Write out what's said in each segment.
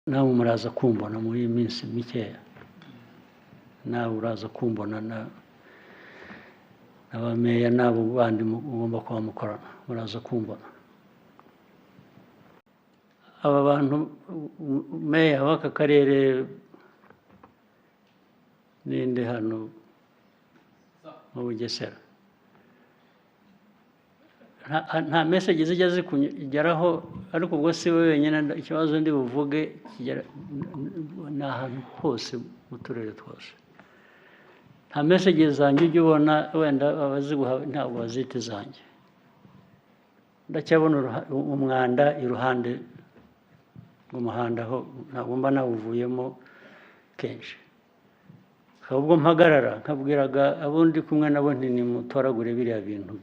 Nawe muraza kumbona muri iyi minsi mikeya, nawe uraza kumbona n'abameya n'abo bandi mugomba kuba mukorana, muraza kumbona. Aba bantu, meya w'aka karere ninde hano mu Bugesera? Nta message zijya zikugeraho, ariko ubwo si we wenyine. Ikibazo ndi buvuge kigera ni ahantu hose mu turere twose. Nta message zanjye ujya ubona, wenda abaziguha ntabwo bazita izanjye. Ndacyabona umwanda iruhande rw'umuhanda, aho ntabwo mba nawuvuyemo kenshi, ahubwo mpagarara nkabwiraga abo ndi kumwe nabo nti: "Nimutoragure biriya bintu."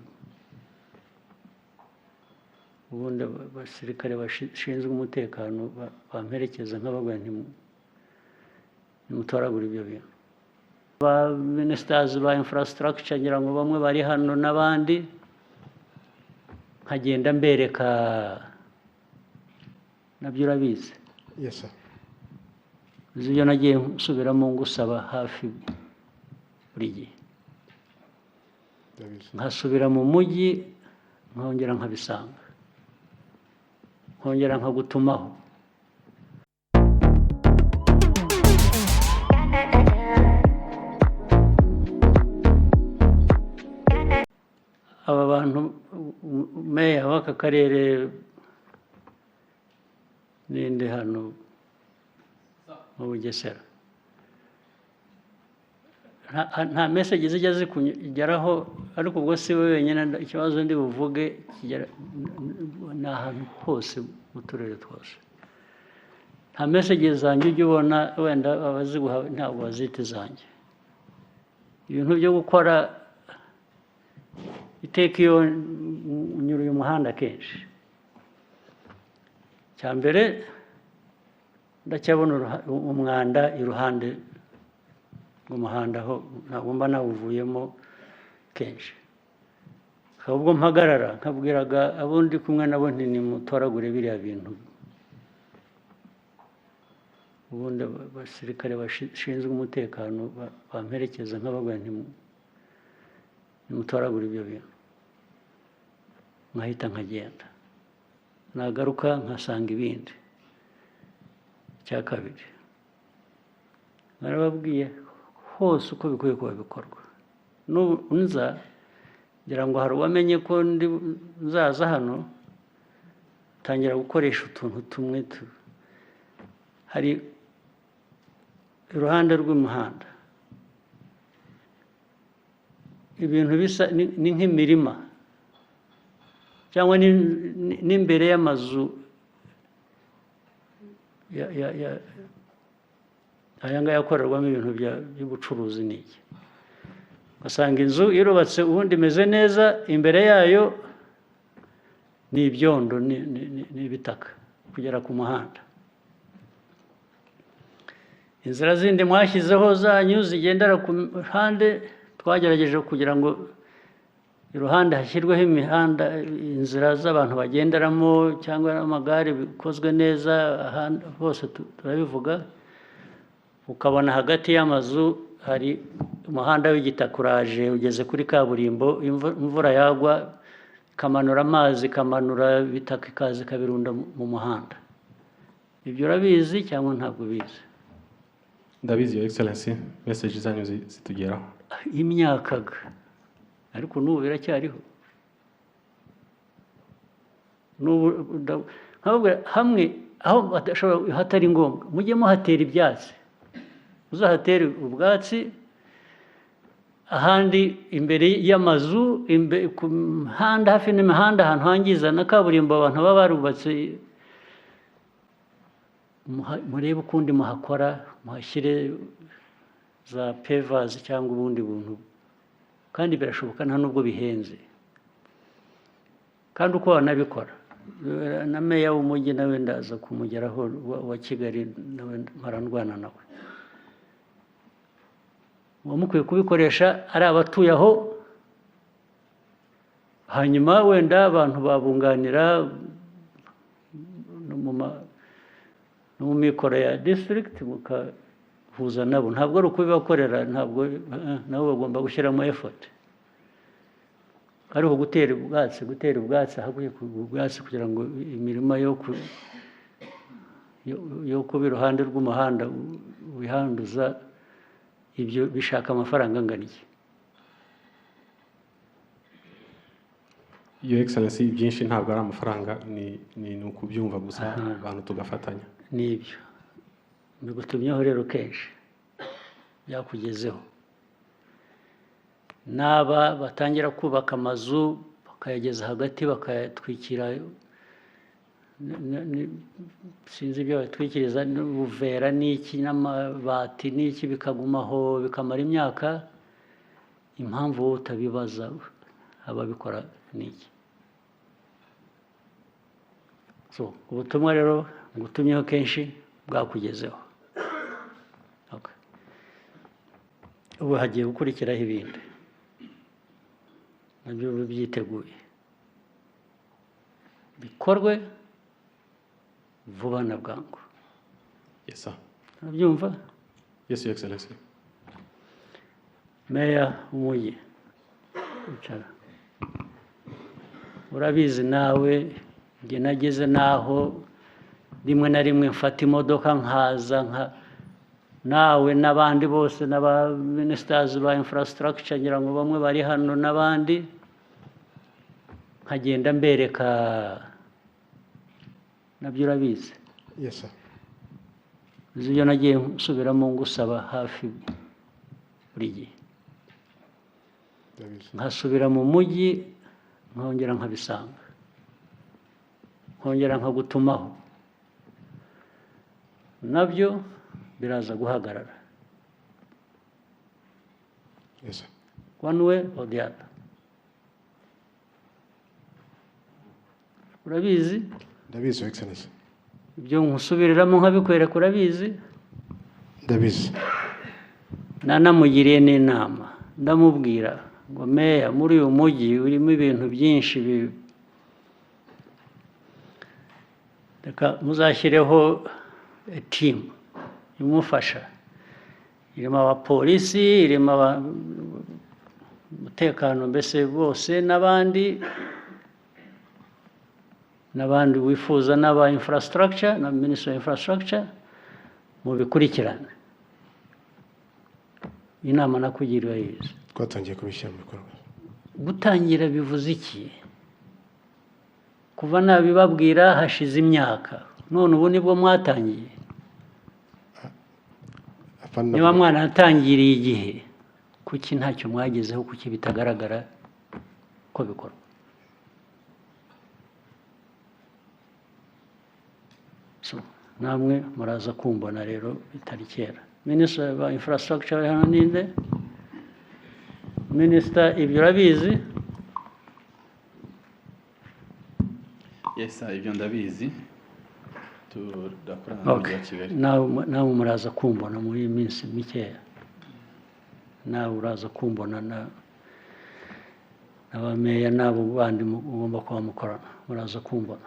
Ubundi abasirikare bashinzwe umutekano bamperekeza, nkababwira nti: "Nimutoragure ibyo bintu." Ba ministers ba infrastructure, ngira ngo bamwe bari hano n'abandi, nkagenda mbereka. Nabyo urabizi. Yes, sir. Uzi ibyo nagiye nsubiramo ngusaba hafi buri gihe. Ndabizi. Nkasubira mu mujyi, nkongera nkabisanga, nkongera nkagutumaho. Aba bantu, meya w'aka karere ninde hano mu Bugesera? Nta message zijya zikugeraho, ariko ubwo si we wenyine. Ikibazo ndi buvuge kigera ni ahantu hose mu turere twose. Nta message zanjye ujya ubona, wenda abaziguha ntabwo bazita izanjye. Ibintu byo gukora iteka, iyo nyura uyu muhanda kenshi, cya mbere ndacyabona umwanda iruhande rw'umuhanda, aho ntabwo mba nawuvuyemo kenshi, ahubwo mpagarara nkabwiraga abo ndi kumwe nabo nti: "Nimutoragure biriya bintu." Ubundi abasirikare bashinzwe umutekano bamperekeza, nkababwira nti: "Nimutoragure ibyo bintu." Nkahita nkagenda, nagaruka nkasanga ibindi. Icya kabiri, narababwiye hose uko bikwiye kuba bikorwa. N'ubu nza ngira ngo hari uwamenye ko ndi nzaza hano, tangira gukoresha utuntu tumwe hari iruhande rw'umuhanda, ibintu bisa ni nk'imirima cyangwa n'imbere y'amazu aya ngaya akorerwamo ibintu by'ubucuruzi n'iki. Ugasanga inzu irubatse, ubundi imeze neza, imbere yayo ni ibyondo, ni ibitaka kugera ku muhanda. Inzira zindi mwashyizeho zanyu zigendera ku ruhande, twagerageje kugira ngo iruhande hashyirweho imihanda, inzira z'abantu bagenderamo cyangwa n'amagare, bikozwe neza ahandi hose turabivuga. Ukabona hagati y'amazu hari umuhanda w'igitaka uraje ugeze kuri kaburimbo, imvura yagwa ikamanura amazi, ikamanura ibitaka, ikaza ikabirunda mu muhanda. Ibyo urabizi cyangwa ntabwo ubizi? Ndabizi, Your Excellency, message zanyu zitugeraho. Imyaka ga, ariko n'ubu biracyariho. N'ubu nkababwira hamwe aho badashobora, hatari ngombwa, mujye muhatera ibyatsi, muzahatere ubwatsi. Ahandi imbere y'amazu, ku mihanda, hafi n'imihanda, ahantu hangiza na kaburimbo, abantu baba barubatse, murebe ukundi muhakora, muhashyire za pavers cyangwa ubundi buntu. Kandi birashoboka, nta nubwo bihenze. Kandi uko wanabikora, na meya w'umujyi nawe ndaza kumugeraho, wa Kigali, nawe mpora ndwana nawe. Muba mukwiye kubikoresha ari abatuye aho, hanyuma wenda abantu babunganira no No mu mikoro ya district mukahuza nabo, ntabwo ari ukubibakorera, ntabwo nabo bagomba gushyiramo effort. Ariko gutera ubwatsi ahakwiye ubwatsi kugira ngo imirima yo kuba iruhande rw'umuhanda wihanduza, ibyo bishaka amafaranga angana iki? Your Excellency, byinshi ntabwo ari amafaranga, ni ukubyumva gusa, abantu tugafatanya. Nibyo mbigutumyeho rero kenshi byakugezeho. N'aba batangira kubaka amazu bakayageza hagati bakayatwikira, sinzi ibyo batwikiriza, n'ubuvera n'iki n'amabati n'iki, bikagumaho bikamara imyaka. Impamvu wowe utabibaza ababikora n'iki? So ubutumwa rero ngutumyeho kenshi bwakugezeho. Okay. Ubu hagiye gukurikiraho ibindi nabyo byiteguye bikorwe vuba na bwangu. Yes sir. Urabyumva? Yes, Your Excellency. Meya w'umujyi, icara. Urabizi nawe, njye nageze naho rimwe na rimwe mfata imodoka nkaza nka nawe n'abandi bose n'aba ministers ba infrastructure, ngira ngo bamwe bari hano n'abandi, nkagenda mbereka, nabyo urabizi. Yes sir. Uzi ibyo nagiye nsubiramo ngusaba hafi buri gihe. Nkasubira mu mujyi nkongera nkabisanga, nkongera nkagutumaho, nabyo biraza guhagarara. Yes sir. One way or the other. Urabizi? Ndabizi, Your Excellency. Ibyo nkusubiriramo nkabikwereka, urabizi? Ndabizi. Nanamugiriye n'inama, ndamubwira ngo meya, muri uyu mujyi urimo ibintu byinshi, reka muzashyireho team imufasha, irimo abapolisi, irimo umutekano mbese bose, n'abandi n'abandi wifuza, n'aba infrastructure na minister of infrastructure, mubikurikirane. Inama nakugiriye yize. Twatangiye kubishyira mu bikorwa. Gutangira bivuze iki? Kuva nabibabwira hashize imyaka, none ubu nibwo mwatangiye? Niba mwanatangiriye igihe, kuki ntacyo mwagezeho? Kuki bitagaragara ko bikorwa? So namwe muraza kumbona rero bitari kera. Minister wa infrastructure hano ninde? Minister, ibyo urabizi? Yes sir, ibyo ndabizi. Turakorana n'umujyi wa Kigali. Nawe muraza kumbona muri iyi minsi mikeya. Nawe uraza kumbona n'abameya n'abo bandi mugomba kuba mukorana, muraza kumbona.